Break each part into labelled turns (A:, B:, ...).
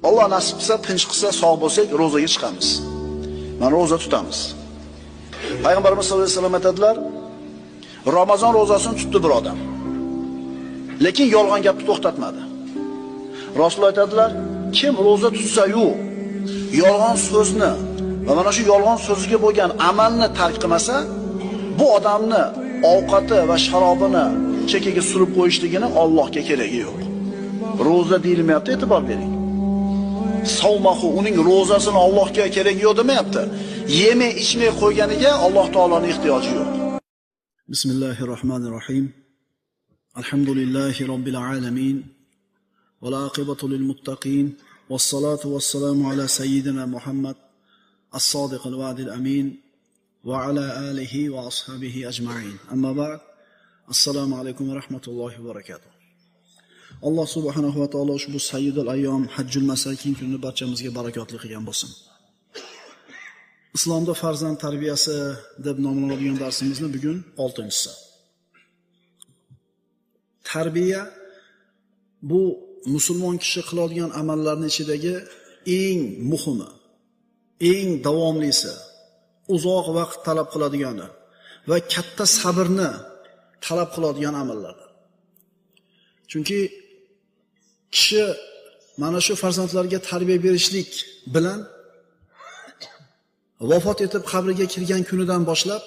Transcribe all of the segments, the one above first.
A: Alloh nasib qilsa, tinch qilsa, sog' bo'lsak, ro'zaga chiqamiz. Mana ro'za tutamiz. Payg'ambarimiz sollallohu alayhi vasallam aytadilar, Ramazon ro'zasini tutdi bir odam. Lekin yolg'on gapni to'xtatmadi. Rasululloh aytadilar, kim ro'za tutsa-yu yolg'on so'zni va mana shu yolg'on so'ziga bo'lgan amalni tark qilmasa, bu odamni ovqati va sharobini chekaga surib qo'yishligini Allohga keragi yo'q. Ro'za deyilmayapti, e'tibor bering. Savmahu, uning ro'zasini Allohga keragi yo'q demayapti. Yemay ichmay qo'yganiga Alloh taoloning ehtiyoji yo'q.
B: Bismillahirrohmanirrohim. Alhamdulillahi robbil alamin. Val aqibatu lil muttaqin. Was-salatu was-salamu ala sayyidina Muhammad as-sodiqil va'dil amin va ala alihi va ashabihi ajma'in. Amma ba'd. Assalomu alaykum va rahmatullohi va barakatuh. Alloh subhanahu va taolo ushbu sayyidul ayyom hajjul masakin kunini barchamizga barakotli qilgan bo'lsin. Islomda farzand tarbiyasi deb nomlanadigan darsimizni bugun 6-chisi. Tarbiya bu musulmon kishi qiladigan amallarning ichidagi eng muhimi, eng davomlisi, uzoq vaqt talab qiladigani va katta sabrni talab qiladigan amallardir. Chunki kishi mana shu farzandlarga tarbiya berishlik bilan vafot etib qabriga kirgan kunidan boshlab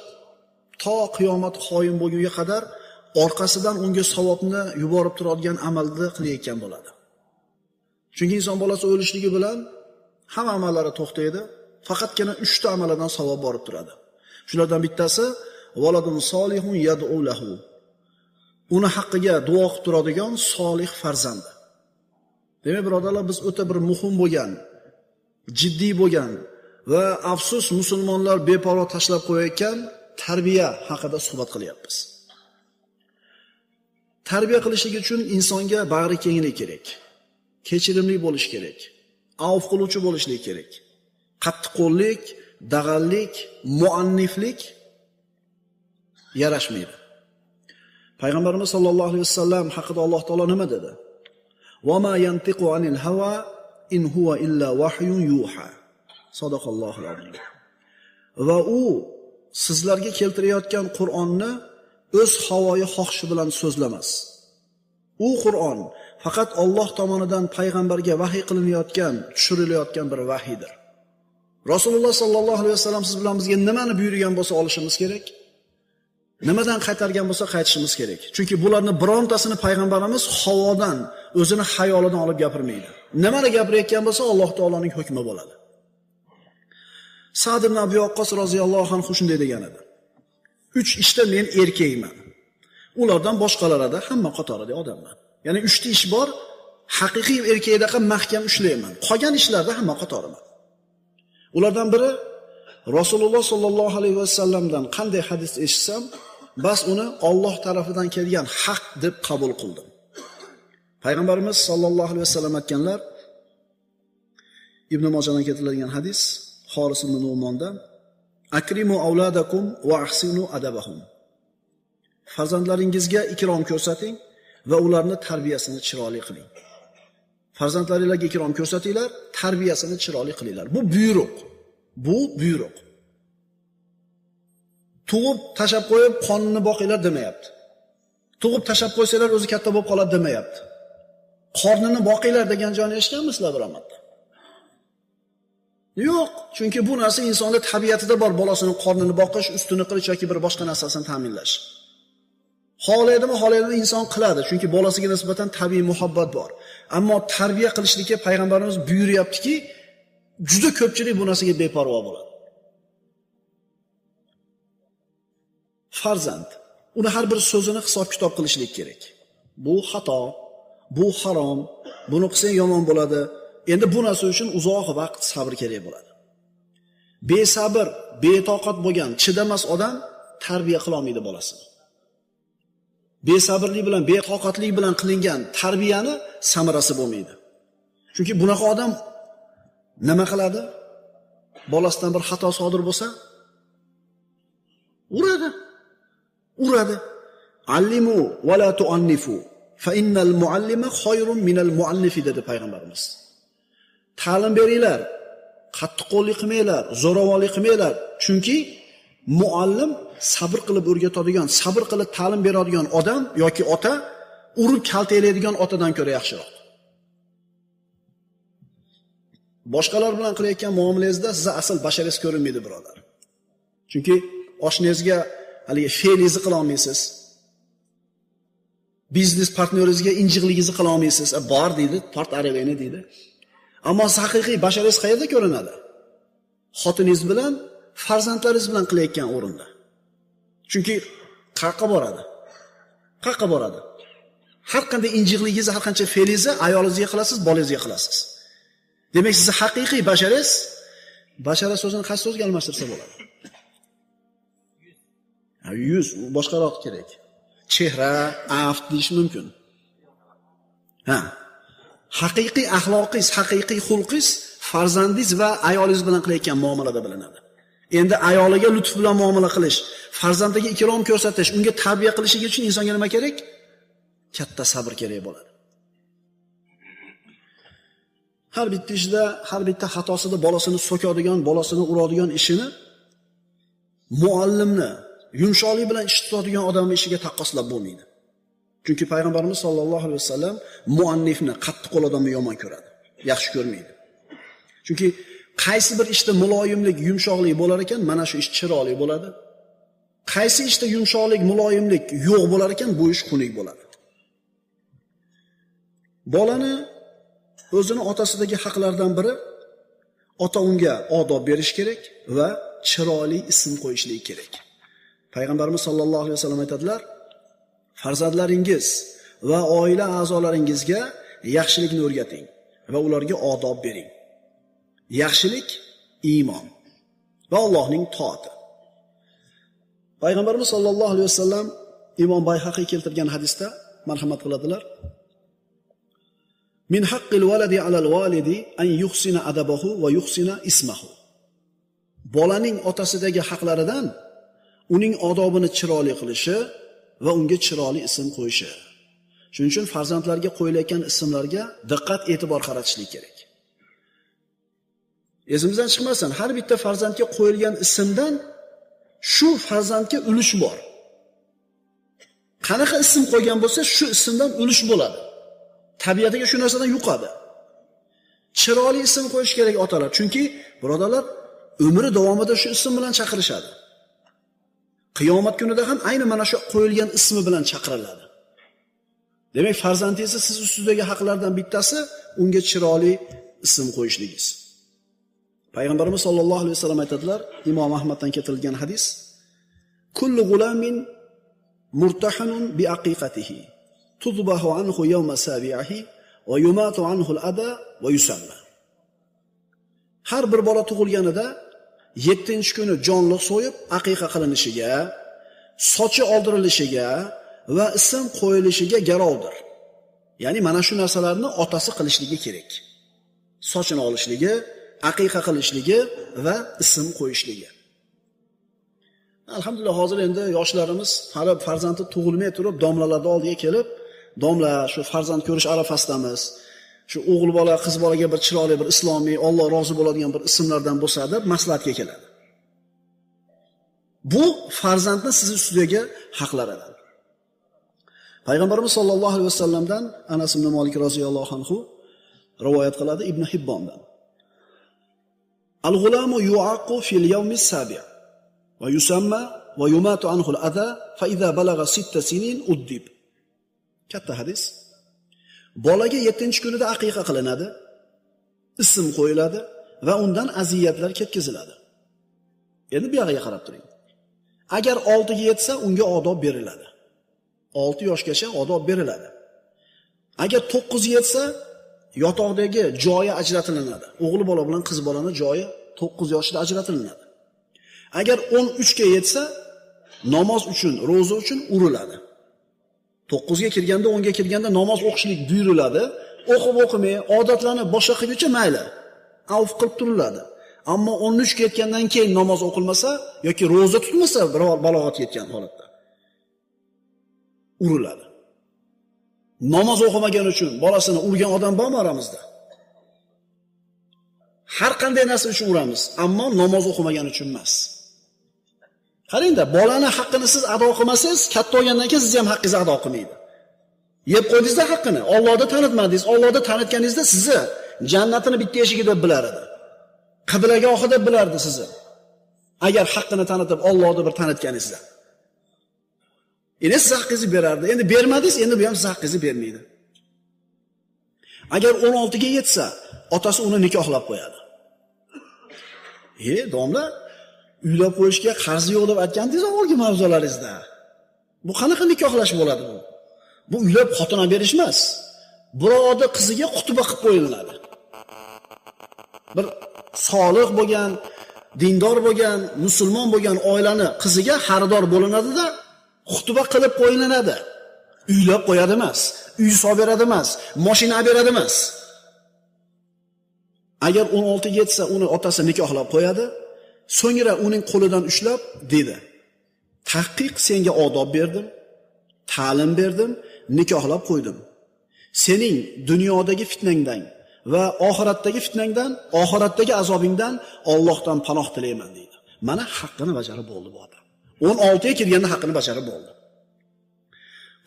B: to qiyomat qoyim bo'lgunga qadar orqasidan unga savobni yuborib turadigan amalni qilayotgan bo'ladi. Chunki inson bolasi o'lishligi bilan hamma amallari to'xtaydi, faqatgina 3 ta amalidan savob borib turadi. Shulardan bittasi valadun solihun yad'u lahu. Uni haqqiga duo qilib turadigan solih farzandi. Demak, birodarlar, biz o'ta bir muhim bo'lgan, jiddiy bo'lgan va afsus musulmonlar beparvo tashlab qo'yayotgan tarbiya haqida suhbat qilyapmiz. Tarbiya qilishlik uchun insonga bag'ri kenglik kerak, kechirimli bo'lish kerak, avf qiluvchi bo'lishlik kerak. Qattiqqo'llik, dag'allik, muanniflik yarashmaydi. Payg'ambarimiz sollallohu alayhi vasallam haqida Alloh taolo nima dedi? Va ma yantiqu anil hawa in huwa illa wahyun yuha. Sadaqallohul azim. Va u sizlarga keltirayotgan Qur'onni o'z havoyi xohishi bilan so'zlamas. U Qur'on faqat Alloh tomonidan payg'ambarga vahiy qilinayotgan, tushirilayotgan bir vahiydir. Rasululloh sollallohu alayhi vasallam siz bilan bizga nimani buyurgan bo'lsa olishimiz kerak, nimadan qaytargan bo'lsa qaytishimiz kerak. Chunki bularni birontasini payg'ambarimiz havodan, o'zini xayolidan olib gapirmaydi. Nimani gapirayotgan bo'lsa Alloh taoloning hukmi bo'ladi. Sa'd ibn Abi Waqqas roziyallohu anhu shunday degan edi. 3 ishda men erkakman. Ulardan boshqalarida hamma qatorida odamman. Ya'ni 3 ta ish bor, haqiqiy erkakdaqa mahkam ushlayman. Qolgan ishlarda hamma qatoriman. Ulardan biri Rasululloh sollallohu alayhi vasallamdan qanday hadis eshitsam, bas uni Alloh tarafidan kelgan haq deb qabul qildim. Payg'ambarimiz sollallohu alayhi vasallam aytganlar, Ibn Mojadan keltirilgan hadis, Xoris ibn Nu'mondan: Akrimu avladakum va ahsinu adabahum. Farzandlaringizga ikrom ko'rsating va ularni tarbiyasini chiroyli qiling. Farzandlaringizga ikrom ko'rsatinglar, tarbiyasini chiroyli qilinglar. Bu buyruq. Bu buyruq. Tug'ib tashab qo'yib qonini boqinglar demayapti. Tug'ib tashab qo'ysanglar o'zi katta bo'lib qoladi demayapti. Qornini boqinglar degan joyni eshitganmisizlar bir marta? Yo'q, chunki bu narsa insonning tabiatida bor, bolasini qornini boqish, ustini qilish yoki bir boshqa narsasini ta'minlash. Xohlaydimi, xohlaydimi inson qiladi, chunki bolasiga nisbatan tabiiy muhabbat bor. Ammo tarbiya qilishlikka payg'ambarimiz buyuryaptiki, juda ko'pchilik bu narsaga beparvo bo'ladi. Farzand, uni har bir so'zini hisob-kitob qilishlik kerak. Bu xato, bu harom, buni qilsang yomon bo'ladi. Endi bu narsa uchun uzoq vaqt sabr kerak bo'ladi. Besabr, betoqat bo'lgan, chidamas odam tarbiya qila olmaydi bolasini. Besabrlik bilan, betoqatlik bilan qilingan tarbiyani samarasi bo'lmaydi. Chunki bunaqa odam nima qiladi? Bolasidan bir xato sodir bo'lsa, uradi. Uradi. Allimu va la tuannifu fa innal muallima khayrun minal muallifi dedi payg'ambarimiz.
A: Ta'lim beringlar, qattiqqo'llik qilmanglar, zo'ravonlik qilmanglar. Chunki muallim sabr qilib o'rgatadigan, sabr qilib ta'lim beradigan odam yoki ota urib kaltaklaydigan otadan ko'ra yaxshiroq. Boshqalar bilan qilayotgan muomalangizda sizga asl basharangiz ko'rinmaydi, birodar. Chunki oshnangizga haligi fe'lingizni qila olmaysiz. Biznes partnyoringizga injiqligingizni qila olmaysiz. Bor deydi, tort arabani deydi. Ammo haqiqiy basharangiz qayerda ko'rinadi? Xotiningiz bilan, farzandlaringiz bilan qilayotgan o'rinda. Chunki qayerga boradi? Qayerga boradi? Har qanday injiqligingizni, har qancha fe'lingizni ayolingizga qilasiz, bolangizga qilasiz. Demak, sizni haqiqiy basharangiz, bashara so'zini qaysi so'zga almashtirsa bo'ladi? Yuz, boshqaroq kerak. Chehra, aft deyish mumkin. Ha. Haqiqiy axloqingiz, haqiqiy xulqingiz farzandingiz va ayolingiz bilan qilayotgan muomalada bilinadi. Endi ayoliga lutf bilan muomala qilish, farzandiga ikrom ko'rsatish, unga tarbiya qilishligi uchun insonga nima kerak? Katta sabr kerak bo'ladi. Har bitta ishda, har bitta xatosida bolasini so'kadigan, bolasini uradigan ishini muallimni yumshoqlik bilan ish tutadigan odamning ishiga taqqoslab bo'lmaydi. Chunki payg'ambarimiz sollallohu alayhi vasallam muannifni, qattiqqo'l odamni yomon ko'radi, yaxshi ko'rmaydi. Chunki qaysi bir ishda muloyimlik, yumshoqlik bo'lar ekan, mana shu ish chiroyli bo'ladi. Qaysi ishda yumshoqlik, muloyimlik yo'q bo'lar ekan, bu ish xunuk bo'ladi. Bolani o'zini otasidagi haqlardan biri ota unga odob berish kerak va chiroyli ism qo'yishlik kerak. Payg'ambarimiz sollallohu alayhi vasallam aytadilar: farzandlaringiz va oila a'zolaringizga yaxshilikni o'rgating va ularga odob bering. Yaxshilik iymon va Allohning toati. Payg'ambarimiz sollallohu alayhi vasallam Imom Bayhaqiy keltirgan hadisda marhamat qiladilar: Min haqqil waladi alal walidi an yuhsina adabahu va yuhsina ismahu. Bolaning otasidagi haqlaridan uning odobini chiroyli qilishi va unga chiroyli ism qo'yishi. Shuning uchun farzandlarga qo'yilayotgan ismlarga diqqat e'tibor qaratishlik kerak. Esimizdan chiqmasin, har bitta farzandga qo'yilgan ismdan shu farzandga ulush bor. Qanaqa ism qo'ygan bo'lsa, shu ismdan ulush bo'ladi. Tabiatiga shu narsadan yuqadi. Chiroyli ism qo'yish kerak otalar, chunki birodarlar umri davomida shu ism bilan chaqirishadi. Qiyomat kunida ham ayni mana shu qo'yilgan ismi bilan chaqiriladi. Demak, farzandingizni siz ustidagi haqlardan bittasi unga chiroyli ism qo'yishligingiz. Payg'ambarimiz sollallohu alayhi vasallam aytadilar, Imom Ahmaddan keltirilgan hadis: Kullu g'ulamin murtahanun bi aqiqatihi tudbahu anhu yawma sabi'ihi va yumatu anhu al-ada va yusamma. Har bir bola tug'ilganida 7-kuni jonliq so'yib aqiqa qilinishiga, sochi oldirilishiga va ism qo'yilishiga garovdir. Ya'ni mana shu narsalarni otasi qilishligi kerak. Sochini olishligi, aqiqa qilishligi va ism qo'yishligi. Alhamdulillah, hozir endi yoshlarimiz hali farzandi tug'ilmay turib domlalarning oldiga kelib, domla shu farzand ko'rish arafasidamiz, shu o'g'il bola, qiz bolaga bir chiroyli bir islomiy, Alloh rozi bo'ladigan bir ismlardan bo'lsa deb maslahatga keladi. Bu farzandni siz ustidagi haqlaridan. Payg'ambarimiz sollallohu alayhi vasallamdan Anas ibn Malik roziyallohu anhu rivoyat qiladi Ibn Hibbondan. Al-g'ulamu yu'aqqu fil yawmi as-sabi' va yusamma va yumatu anhu al-adha fa idha balagha 6 sinin uddib. Katta hadis. Bolaga 7-kunida aqiqa qilinadi, ism qo'yiladi va undan aziyatlar ketkaziladi. Endi bu yog'iga qarab turing. Agar 6 ga yetsa, unga odob beriladi. 6 yoshgacha odob beriladi. Agar 9 ga yetsa, yotoqdagi joyi ajratilinadi. O'g'il bola bilan qiz bolani joyi 9 yoshida ajratilinadi. Agar 13 ga yetsa, namoz uchun, ro'za uchun uriladi. 9 ga kirganda, 10 ga kirganda namoz o'qishlik buyuriladi. O'qib o'qimay, odatlanib boshqa qilguncha mayli, avf qilib turiladi. Ammo 13 ga yetgandan keyin namoz o'qilmasa yoki ro'za tutmasa, biror balog'atga yetgan holatda uriladi. Namoz o'qimagan uchun bolasini urgan odam bormi aramizda? Har qanday narsa uchun uramiz, ammo namoz o'qimagan uchun emas. Qarangda, bolani haqqini siz ado qilmasangiz, katta bo'lgandan keyin sizni ham haqqingizni ado qilmaydi. Yeb qo'ydingizda haqqini, Allohda tanitmadingiz, Allohda tanitganingizda sizni jannatini bitta eshigi deb bilar edi. Qiblagohi deb bilardi sizni. Agar haqqini tanitib, Allohni bir tanitganingizda. Endi siz haqqingizni berardi. Endi bermadingiz, endi bu ham siz haqqingizni bermaydi. Agar 16 ga yetsa, otasi uni nikohlab qo'yadi. Domla, uylab qo'yishga qarzi yo'q deb aytgandingiz avvalgi mavzularingizda. Bu qanaqa nikohlash bo'ladi bu? Bu uylab xotin berish emas. Birovni qiziga xutba qilib qo'yiladi. Bir solih bo'lgan, dindor bo'lgan, musulmon bo'lgan oilani qiziga xaridor bo'linadi-da, xutba qilib qo'yilinadi. Uylab qo'yadi emas, uy solib beradi emas, mashina beradi emas. Agar 16 ga yetsa, uni otasi nikohlab qo'yadi. So'ngra uning qo'lidan ushlab dedi: "Tahqiq senga odob berdim, ta'lim berdim, nikohlab qo'ydim. Sening dunyodagi fitnangdan va oxiratdagi fitnangdan, oxiratdagi azobingdan Allohdan panoh tilayman" deydi. Mana haqqini bajarib bo'ldi bu odam. 16 ga kirganda haqqini bajarib bo'ldi.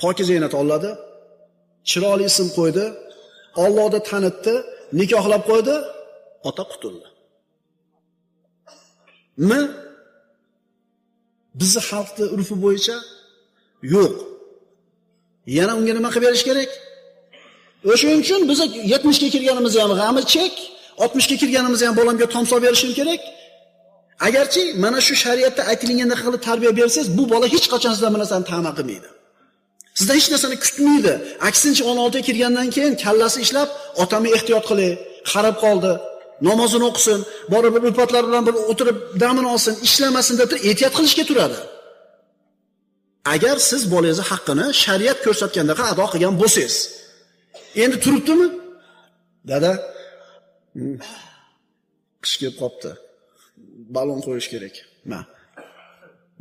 A: Pokiza tanladi, chiroyli ism qo'ydi, Allohda tanitdi, nikohlab qo'ydi, ota qutuldi. Mi? Bizni xalqning urfi bo'yicha yo'q. Yana unga nima qilib berish kerak? O'shuning uchun biz 70 ga kirganimizda ham g'ami chek, 60 ga kirganimizda ham bolamga tom solib berishim kerak. Agarchi mana shu shariatda aytilgandek qilib tarbiya bersangiz, bu bola hech qachon sizdan bir narsani ta'ma qilmaydi. Sizdan hech narsani kutmaydi. Aksincha 16 ga kirgandan keyin kallasi ishlab, otamni ehtiyot qilay, qarab qoldi, namozini o'qisin, borib bir ulfatlar bilan bir o'tirib damini olsin, ishlamasin deb turib ehtiyot qilishga turadi. Agar siz bolangizni haqqini shariat ko'rsatgandaqa ado qilgan bo'lsangiz. Endi turibdimi? Dada, qish kelib qopti. Balon qo'yish kerak. Ma.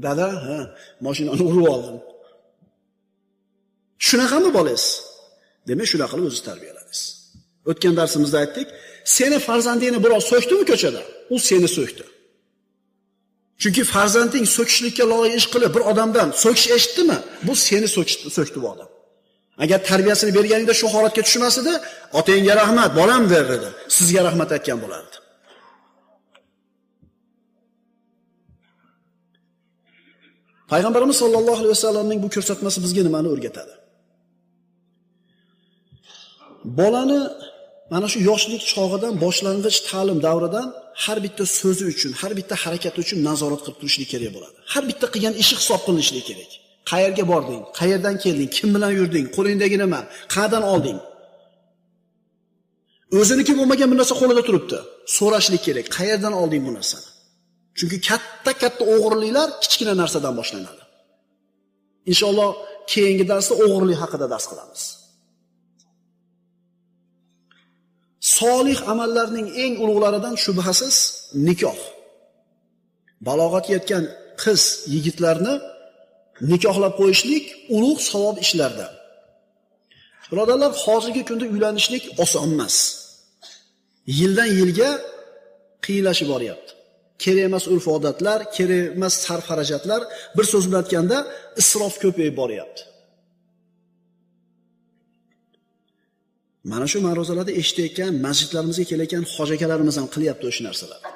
A: Dada, ha, mashinani urib oldim. Shunaqami bolangiz? Demak, shunaqa qilib o'zingiz tarbiyaladingiz. O'tgan darsimizda aytdik, seni farzandingni birov so'kdimi ko'chada? U seni so'kdi. Chunki farzanding so'kishlikka loyiq ish qilib bir odamdan so'kish eshitdimi? Bu seni so'kdi bu odam. Agar tarbiyasini berganingda shu holatga tushmas edi, otangga rahmat, bolam der edi. Sizga rahmat aytgan bo'lardi. Payg'ambarimiz sollallohu alayhi vasallamning bu ko'rsatmasi bizga nimani o'rgatadi? Bolani mana shu yoshlik chog'idan, boshlang'ich ta'lim davridan har bitta so'zi uchun, har bitta harakati uchun nazorat qilib turishlik kerak bo'ladi. Har bitta qilgan ishi hisob qilinishi kerak. Qayerga bording, qayerdan kelding, kim bilan yurding, qo'lingdagi nima, qayerdan olding? O'ziniki bo'lmagan bir narsa qo'lida turibdi. So'rashlik kerak, qayerdan olding bu narsani? Chunki katta-katta o'g'irliklar kichkina narsadan boshlanadi. Inshaalloh keyingi darsda o'g'irlik haqida dars qilamiz. Solih amallarning eng ulug'laridan shubhasiz nikoh. Balog'atga yetgan qiz yigitlarni nikohlab qo'yishlik ulug' savob ishlardan. Birodarlar, hozirgi kunda uylanishlik oson emas. Yildan yilga qiyinlashib boryapti. Kerak emas urf-odatlar, kerak emas sarf-xarajatlar, bir so'z bilan aytganda isrof ko'payib boryapti. Mana shu ma'ruzalarda eshitayotgan, masjidlarimizga kelayotgan hoji akalarimiz ham qilyapti o'sha narsalarni.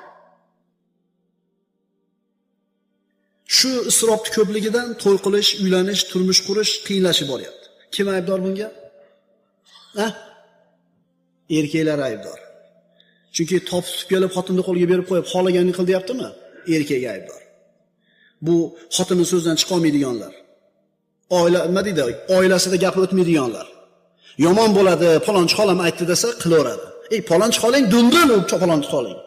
A: Shu isrofning ko'pligidan to'y qilish, uylanish, turmush qurish qiyinlashib boryapti. Kim aybdor bunga? Ha? Erkaklar aybdor. Chunki topib tutib kelib xotinni qo'liga berib qo'yib, xohlaganini qil deyaptimi? Erkak aybdor. Bu xotinni so'zidan chiqa olmaydiganlar. Oila nima deydi? Oilasida gapi o'tmaydiganlar. Yomon bo'ladi, palonchi xolam aytdi desa qilaveradi. Ey, palonchi xolang dumbil, u palonchi xolang.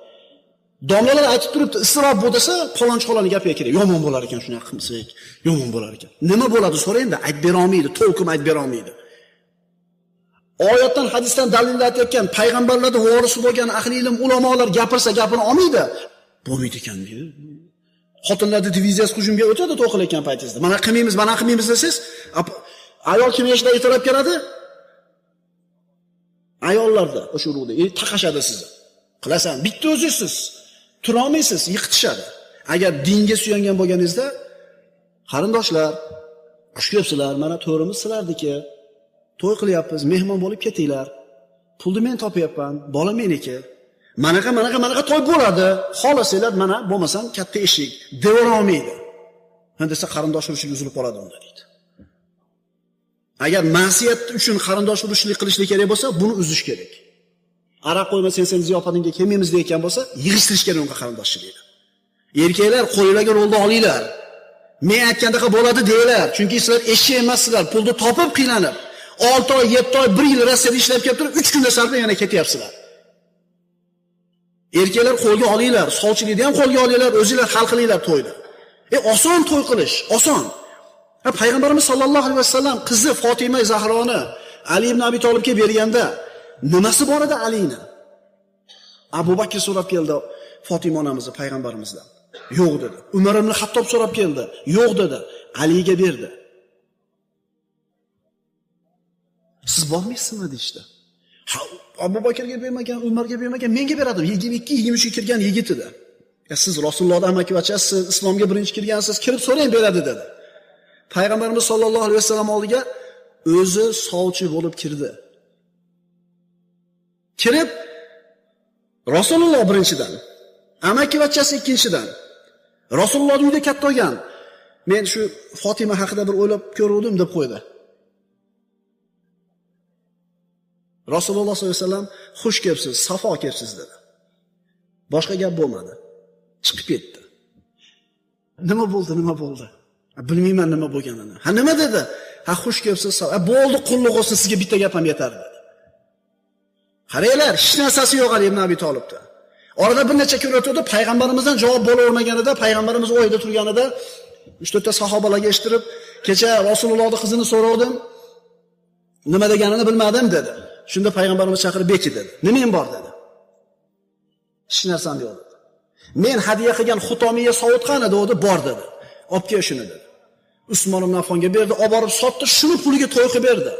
A: Domlalar aytib turibdi, isrof bu desa, palonchi xolani gapiga kerak. Yomon bo'lar ekan shunaqa qilmasak, yomon bo'lar ekan. Nima bo'ladi so'raydi, aytib bera olmaydi, to'lqin aytib bera olmaydi. Oyatdan, hadisdan dalillar aytayotgan payg'ambarlarning vorisi bo'lgan ahli ilm ulamolar gapirsa gapini olmaydi. Bo'lmaydi ekan deydi. Xotinlarning diviziyasi hujumga o'tadi to'y qilayotgan paytingizda. Mana qilmaymiz, mana qilmaymiz desangiz, ayol kim yoshda ertalab keladi? Ayollarda o'sha urug'da taqashadi sizni.
B: Qilasan, bitta o'zingsiz. Tura olmaysiz, yiqitishadi. Agar dinga suyangan bo'lganingizda, qarindoshlar, xush kelibsizlar, mana to'rimiz sizlarniki. To'y qilyapmiz, mehmon bo'lib ketinglar. Pulni men topyapman, bola meniki. Manaqa manaqa manaqa to'y bo'ladi. Xohlasanglar mana, bo'lmasam katta eshik, devor olmaydi. Desa qarindosh urushlik uzilib qoladi unda deydi. Agar ma'siyat uchun qarindosh urushlik qilishlik kerak bo'lsa, buni uzish kerak. Aroq qo'ymasang sen ziyofatingga kelmaymiz deyotgan bo'lsa, yig'ishtirish kerak unga qarindoshchilikni. Erkaklar qo'linglarga rolni olinglar. Men aytgandaqa bo'ladi deylar. Chunki sizlar eshak emassizlar, pulni topib qiylanib, 6 oy, 7 oy, 1 yil Rossiyada ishlab kelib turib, 3 kunda sarflab yana ketyapsizlar. Erkaklar qo'lga olinglar, sovchilikni ham qo'lga olinglar, o'zinglar hal qilinglar to'yni. Oson to'y qilish, oson. Payg'ambarimiz sollallohu alayhi vasallam qizi Fatima Zahroni Ali ibn Abi Tolibga berganda nimasi bor edi Alini? Abu Bakr so'rab keldi Fatima onamizni payg'ambarimizdan. Yo'q dedi. Umar ibn Xattob so'rab keldi. Yo'q dedi. Aliga berdi. Siz bormaysizmi deyishdi. Ha, Abu Bakrga bermagan, Umarga bermagan, menga beradi. 22-23 ga kirgan yigit edi. Ya siz Rasulullohning amakivachchasiz, islomga birinchi kirgansiz, kirib so'rang beradi dedi. Payg'ambarimiz sollallohu alayhi vasallam oldiga o'zi sovchi bo'lib kirdi. Kirib Rasululloh birinchidan, amakivachchasi ikkinchidan. Rasulullohning uyida katta bo'lgan. Men shu Fatima haqida bir o'ylab ko'ruvdim deb qo'ydi. Rasululloh sollallohu alayhi vasallam xush kelibsiz, safo kelibsiz dedi. Boshqa gap bo'lmadi. Chiqib ketdi. Nima bo'ldi, nima bo'ldi? Bilmayman nima bo'lganini. Ha nima dedi? Ha xush kelibsiz, bo'ldi, qulluq bo'lsin, sizga bitta gap ham yetar dedi. Qaranglar, hech narsasi yo'q Ali ibn Abi Tolibda. Orada bir necha kun o'tdi, payg'ambarimizdan javob bo'lavermaganida, payg'ambarimiz o'yda turganida 3-4 ta sahobalarga eshittirib, kecha Rasulullohning qizini so'ravdim, nima deganini bilmadim dedi. Shunda payg'ambarimiz chaqirib beki dedi. Nimang bor dedi. Hech narsam yo'q dedi. Men hadiya qilgan xutomiya sovut qani dedi, bor dedi. Olib kel shuni dedi. Usmon ibn Affonga berdi, olib borib sotdi, shuni puliga to'y qilib berdi.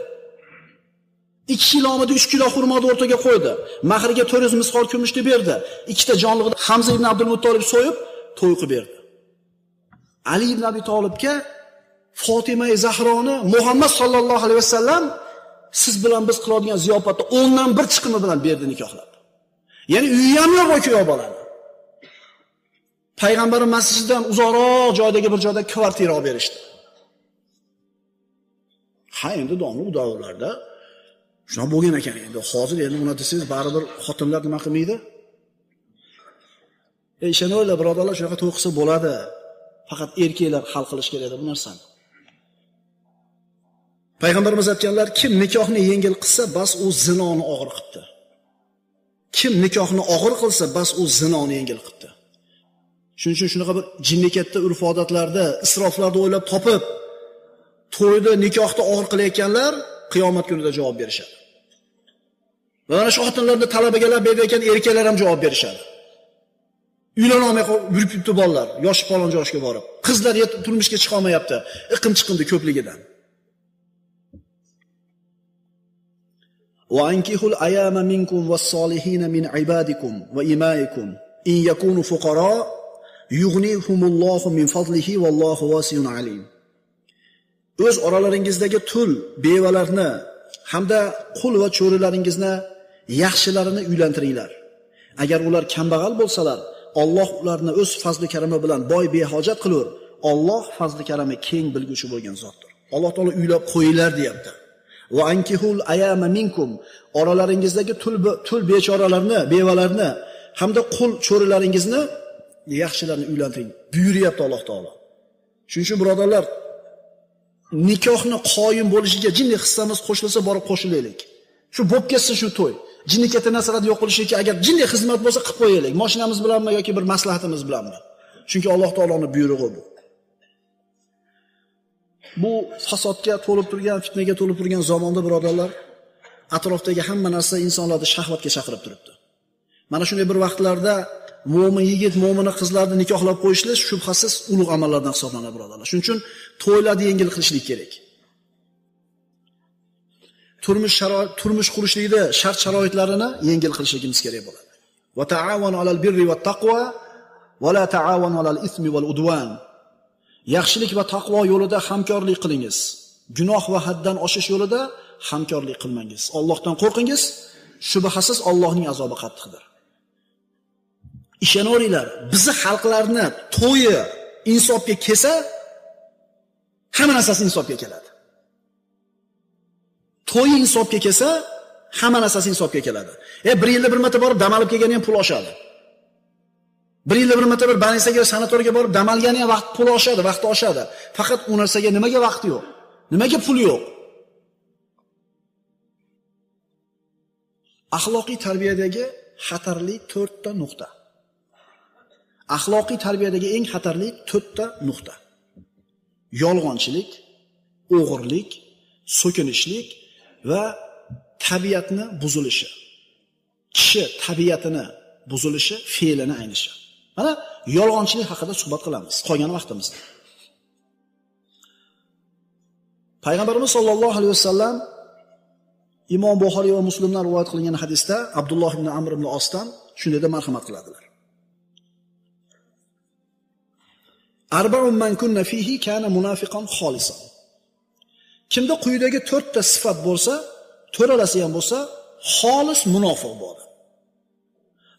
B: 2 kilomidi 3 kilo xurmoni o'rtaga qo'ydi. Mahriga 400 misqol kumushni berdi. Ikkita jonliqni Hamza ibn Abdul Muttolib so'yib to'y qilib berdi. Ali ibn Abi Tolibga Fatima Zahroni Muhammad sallallohu alayhi vasallam siz bilan biz qiladigan ziyofatda 10dan 1 chiqimi bilan berdi nikohlab. Ya'ni uyi ham yo'q kuyov bolani. Payg'ambar masjididan uzoqroq joydagi bir joyda kvartira olib berishdi. Ha endi domla u davrlarda shuna bo'lgan ekan endi. Hozir endi buni desangiz baribir xotinlar nima qilmaydi? Ishoninglar birodarlar, shunaqa to'y qilsa bo'ladi. Faqat erkaklar hal qilish kerak bu narsani. Payg'ambarimiz aytganlar, kim nikohni yengil qilsa, bas u zinoni og'ir qilibdi. Kim nikohni og'ir qilsa, bas u zinoni yengil qilibdi. Shuning uchun shunaqa bir jinnikatda urf-odatlarda, isroflarda o'ylab topib, to'yda nikohni og'ir qilayotganlar qiyomat kunida javob berishadi. Va mana shu xotinlarni talabaga berayotgan erkaklar ham javob berishadi. Uylana olmay yurib yuribdi bolalar, yosh falon yoshga borib. Qizlar yetib turmushga chiqa olmayapti, iqim chiqindi ko'pligidan. Va ankihul ayama minkum was-solihin min ibadikum va imaikum in yakunu fuqara yughnihumullohu min fadlihi vallohu vasiun alim. O'z oralaringizdagi tul bevalarni hamda qul va cho'rilaringizni yaxshilarini uylantiringlar. Agar ular kambag'al bo'lsalar, Alloh ularni o'z fazli karami bilan boy behojat qilur. Alloh fazli karami keng bilguvchi bo'lgan zotdir. Alloh taolo uylab qo'yinglar deyapti. Va ankihul ayama minkum, oralaringizdagi tul bechoralarni, bevalarni hamda qul cho'rilaringizni yaxshilarni uylantiring buyuryapti Alloh taolo. Shuning uchun birodarlar, nikohni qoyim bo'lishiga jinni hissamiz qo'shilsa borib qo'shilaylik. Shu bo'lib ketsin shu to'y. Jinni katta narsalarni yo'q qilishga agar jinni xizmat bo'lsa qilib qo'yaylik. Mashinamiz bilanmi yoki bir maslahatimiz bilanmi? Chunki Alloh taoloning buyrug'i bu. Bu fasodga to'lib turgan, fitnaga to'lib turgan zamonda birodarlar, atrofdagi hamma narsa insonlarni shahvatga chaqirib turibdi. Mana shunday bir vaqtlarda mo'min yigit, mo'mina qizlarni nikohlab qo'yishlik shubhasiz ulug' amallardan hisoblanadi birodarlar. Shuning uchun to'ylarni yengil qilishlik kerak. Turmush qurishlikda shart sharoitlarini yengil qilishligimiz kerak bo'ladi.
A: Va ta'awanu 'alal birri wat taqwa va la ta'awanu 'alal ismi wal udwan. Yaxshilik va taqvo yo'lida hamkorlik qilingiz. Gunoh va haddan oshish yo'lida hamkorlik qilmangiz. Allohdan qo'rqingiz, shubhasiz Allohning azobi qattiqdir. Ishonaveringlar, bizi xalqlarni to'yi insofga kelsa, hamma narsasi insofga keladi. To'yi insofga kelsa, hamma narsasi insofga keladi. Bir yilda bir marta borib dam olib kelgani ham pul oshadi. Bir yilda bir marta bir banisaga, sanatoriyga borib dam olgani ham vaqt pul oshadi, vaqti oshadi. Faqat u narsaga nimaga vaqt yo'q? Nimaga pul yo'q? Axloqiy tarbiyadagi xatarli 4 ta nuqta. Axloqiy tarbiyadagi eng xatarli 4 ta nuqta. Yolg'onchilik, o'g'irlik, so'kinishlik va tabiatni buzilishi. Kishi tabiatini buzilishi, fe'lini aynishi. Mana yolg'onchilik haqida suhbat qilamiz qolgan vaqtimizda. Payg'ambarimiz sollallohu alayhi vasallam Imom Buxoriy va Muslimdan rivoyat qilingan hadisda Abdulloh ibn Amr ibn Osdan shunday deb marhamat qiladilar. Arba'un man kunna fihi kana munafiqan xolisan. Kimda quyidagi 4 ta sifat bo'lsa, to'ralasi ham bo'lsa, xolis munofiq bo'ladi.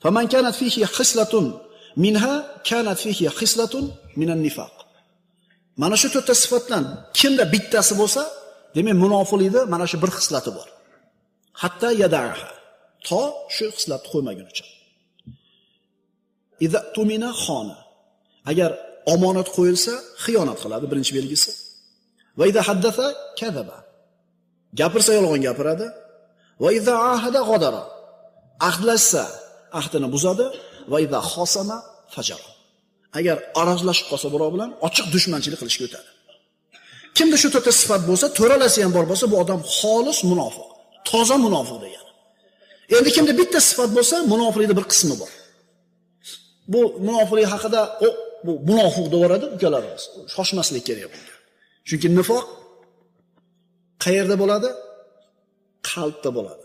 A: Faman kanat fihi xislatun minha kanat fihi xislatun minan nifaq. Mana shu 4 ta sifatdan kimda bittasi bo'lsa, demak munofiqlikda mana shu bir xislati bor. Hatta yada'aha. To shu xislatni qo'ymagunicha. Iza tumina xona. Agar omonat qo'yilsa, xiyonat qiladi, birinchi belgisi. Va iza haddatha kadaba. Gapirsa yolg'on gapiradi. Va iza ahada g'adara. Ahdlashsa ahdini buzadi. Va iza xosama fajara. Agar arazlashib qolsa birov bilan ochiq dushmanchilik qilishga o'tadi. Kimda shu to'rtta sifat bo'lsa, to'ralasi ham bor bo'lsa, bu odam xolis munofiq, toza munofiq degani. Endi kimda bitta sifat bo'lsa, munofiqlikning bir qismi bor. Bu munofiqlik haqida bu munofiq devoradi ukalarimiz. Shoshmaslik kerak bunga. Chunki nifoq qayerda bo'ladi? Qalbda bo'ladi.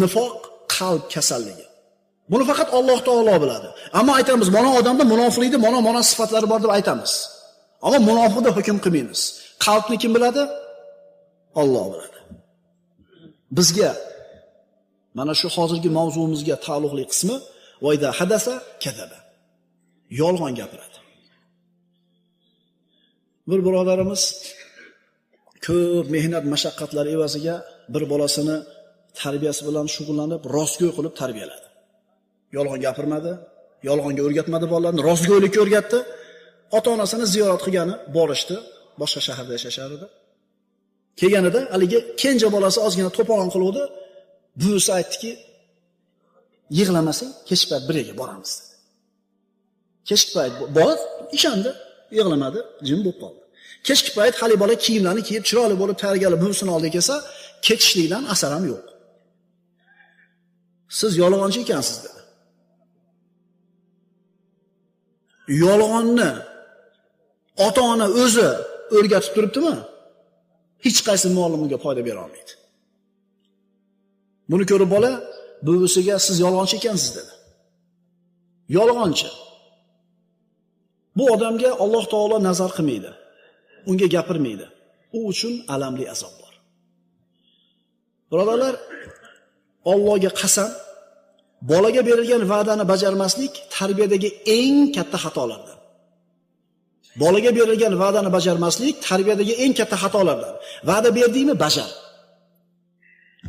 A: Nifoq qalb kasalligi. Buni faqat Alloh taolo biladi. Ammo aytamiz, mana odamda munofiqlikda mana sifatlari bor deb aytamiz. Ammo munofiqda hukm qilmaymiz. Qalbni kim biladi? Alloh biladi. Bizga mana shu hozirgi mavzumizga taalluqli qismi vayda hadasa kadaba. Yolg'on gapiradi. Bir birodarimiz ko'p mehnat mashaqqatlar evaziga bir bolasini tarbiyasi bilan shug'ullanib, rostgo'y qilib tarbiyaladi. Yolg'on gapirmadi, yolg'onga o'rgatmadi bolalarni, rostgo'ylikka o'rgatdi. Ota-onasini ziyorat qilgani borishdi, boshqa shaharda yashashar edi. Kelganida haligi kenja bolasi ozgina to'polon qiluvdi. Buvisi aytdiki, yig'lamasang kechki payt bir yerga boramiz dedi. Kechki payt bola ishondi, yig'lamadi, jim bo'lib qoldi. Kechki payt hali bola kiyimlarini kiyib, chiroyli bo'lib tayyorgarlik buvisini oldiga kelsa, ketishlikdan asar ham yo'q. Siz yolg'onchi ekansiz dedi. Yolg'onni ota-ona o'zi o'rgatib turibdimi? Hech qaysi muallim unga foyda bera olmaydi. Buni ko'rib bola buvisiga siz yolg'onchi ekansiz dedi. Yolg'onchi. Bu odamga Alloh taolo nazar qilmaydi. Unga gapirmaydi. U uchun alamli azob bor. Birodarlar, Allohga qasam, bolaga berilgan va'dani bajarmaslik tarbiyadagi eng katta xatolardan. Bolaga berilgan va'dani bajarmaslik tarbiyadagi eng katta xatolardan. Va'da berdingmi, bajar.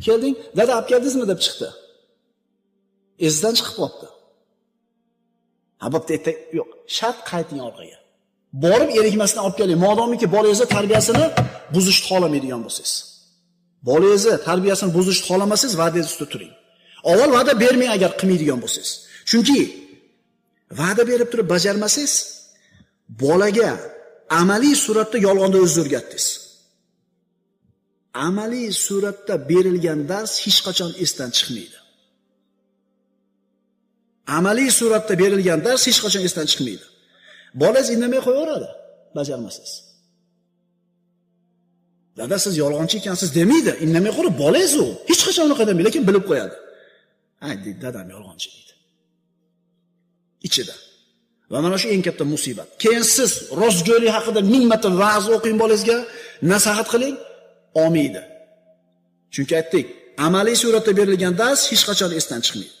A: Kelding, dada olib keldingizmi deb chiqdi. Esidan chiqib qoldi. Ha, bo'pti, erta yo'q, shart qayting orqaga. Borib erikmasdan olib keling. Modomiki bolangizni tarbiyasini buzishni xohlamaydigan bo'lsangiz. Bolangizni tarbiyasini buzishni xohlamasangiz, va'dangiz ustida turing. Avval va'da bermang agar qilmaydigan bo'lsangiz. Chunki va'da berib turib bajarmasangiz, bolaga amaliy suratda yolg'onni o'zingiz o'rgatdingiz. Amaliy suratda berilgan dars hech qachon esdan chiqmaydi. Amaliy suratda berilgan dars hech qachon esdan chiqmaydi. Bolangiz indamay qo'yaveradi, bajarmasangiz. Dada siz yolg'onchi ekansiz demaydi, indamay qo'yib bolangiz u. Hech qachon unaqa demaydi, lekin bilib qo'yadi. Ha, deydi, dadam yolg'onchi deydi. ichida. Va mana shu eng katta musibat. Keyin siz rostgo'ylik haqida 1000 marta va'z o'qing bolangizga, nasihat qiling, olmaydi. Chunki aytdik, amaliy suratda berilgan dars hech qachon esdan chiqmaydi.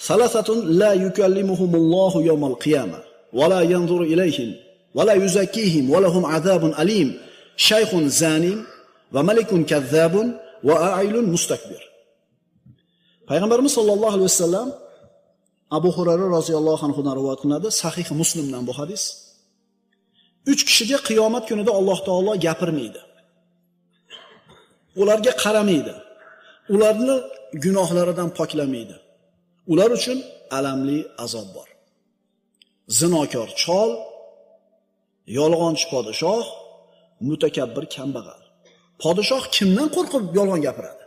A: Salasatun la yukallimuhumullohu yawmal qiyamah va la yanzuru ilayhim va la yuzakkihim va lahum azabun alim. Shaykhun zanim va malikun kazzabun va a'ilun mustakbir. Payg'ambarimiz sollallohu alayhi vasallam Abu Hurayra roziyallohu anhudan rivoyat qilinadi, Sahih Muslimdan bu hadis. 3 kishiga qiyomat kunida Alloh taolo gapirmaydi. Ularga qaramaydi. Ularni gunohlaridan poklamaydi. Ular uchun alamli azob bor. Zinokor chol, yolg'onchi podshoh, mutakabbir kambag'al. Podshoh kimdan qo'rqib yolg'on gapiradi?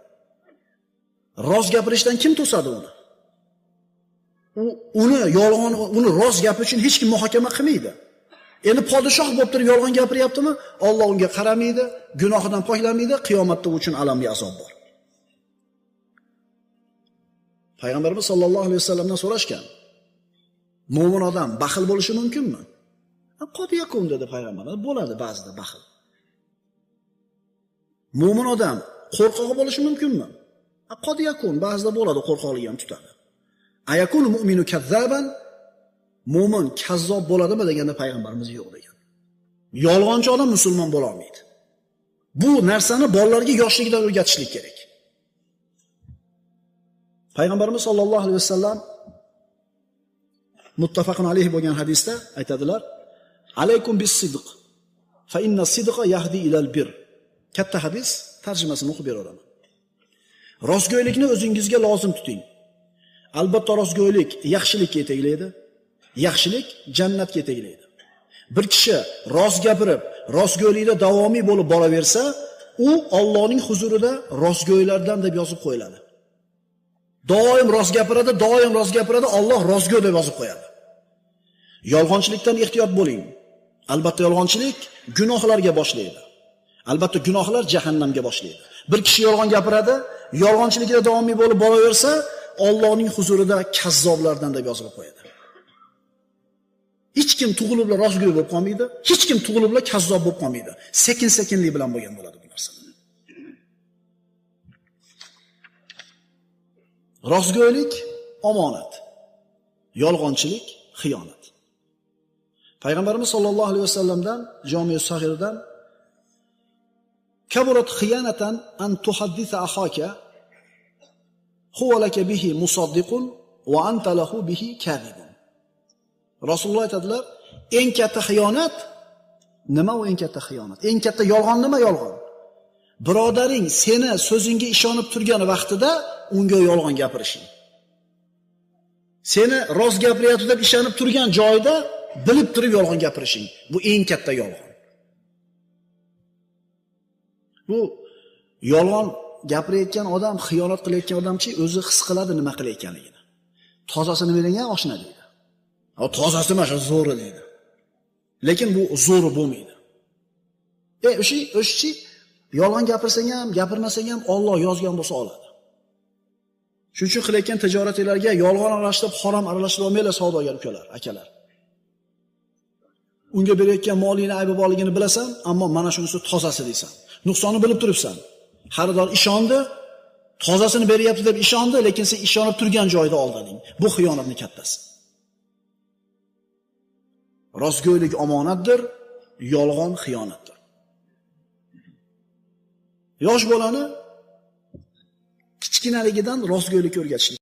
A: Rost gapirishdan kim to'sadi uni? Uni yolg'on, uni rost gapi uchun hech kim muhokama qilmaydi. Endi podshoh bo'lib turib yolg'on gapiryaptimi? Alloh unga qaramaydi, gunohidan poklamaydi, qiyomatda uchun alamli azob bor. Payg'ambarimiz sollallohu alayhi vasallamdan so'rashgan. Mo'min odam baxil bo'lishi mumkinmi? Qod yakun dedi payg'ambar. Bo'ladi ba'zida baxil. Mo'min odam qo'rqoq bo'lishi mumkinmi? Qod yakun, ba'zida bo'ladi, qo'rqoqligi ham tutadi. Ayakunu mu'minu kazzaban? Mo'min kazzob bo'ladimi deganda payg'ambarimiz yo'q degan. Yolg'onchi odam musulmon bo'la olmaydi. Bu narsani bolalarga yoshligidan o'rgatishlik kerak. Payg'ambarimiz sollallohu alayhi vasallam muttafaqun alayhi bo'lgan hadisda aytadilar: "Alaykum bis-sidq fa inna sidqa yahdi ilal bir." Katta hadis, tarjimasini o'qib beraman. Rostgo'ylikni o'zingizga lozim tuting. Albatta rostgo'ylik yaxshilikka yetaklaydi. Yaxshilik jannatga yetaklaydi. Bir kishi rost gapirib, rostgo'ylikda davomiy bo'lib boraversa, u Allohning huzurida rostgo'ylardan deb yozib qo'yiladi. Doim rost gapiradi, doim rost gapiradi, Alloh rostgo'y deb yozib qo'yadi. Yolg'onchilikdan ehtiyot bo'ling. Albatta yolg'onchilik gunohlarga boshlaydi. Albatta gunohlar jahannamga boshlaydi. Bir kishi yolg'on gapiradi, yolg'onchilikda davomiy bo'lib boraversa, Allohning huzurida kazzoblardan deb yozib qo'yadi. Hech kim tug'ilibla rostgo'y bo'lib qolmaydi, hech kim tug'ilibla kazzob bo'lib qolmaydi. Sekin-sekinlik bilan bo'lgan bo'ladi bu narsa. Rostgo'ylik omonat, yolg'onchilik xiyonat. Payg'ambarimiz sollallohu alayhi vasallamdan Jami' Sag'irdan kaburat xiyanatan an tuhaddisa ahaka huwa laka bihi musaddiqun va anta lahu bihi kadibun. Rasululloh aytadilar, eng katta xiyonat nima u eng katta xiyonat? Eng katta yolg'on nima yolg'on? Birodaring seni so'zingga ishonib turgan vaqtida unga yolg'on gapirishing. Seni rost gapiryapti deb ishonib turgan joyda bilib turib yolg'on gapirishing. Bu eng katta yolg'on. Bu yolg'on gapirayotgan odam, xiyonat qilayotgan odamchi o'zi his qiladi nima qilayotganligini. Tozasini bering oshna deydi. O tozasi mana shu zo'ri deydi. Lekin bu zo'ri bo'lmaydi. O'sha yolg'on gapirsang ham, gapirmasang ham Alloh yozgan bo'lsa oladi. Shuning uchun qilayotgan tijoratinglarga yolg'on aralashtirib, harom aralashtirib olmanglar savdogar ukalar, akalar. Unga berayotgan molingni aybi borligini bilasan, ammo mana shunisi tozasi deysan. Nuqsonni bilib turibsan. Xaridor ishondi, tozasini beryapti deb ishondi, lekin sen ishonib turgan joyda aldading. Bu xiyonatning kattasi. Rostgo'ylik omonatdir, yolg'on xiyonatdir. Yosh bolani kichkinaligidan rostgo'ylikka o'rgatishlik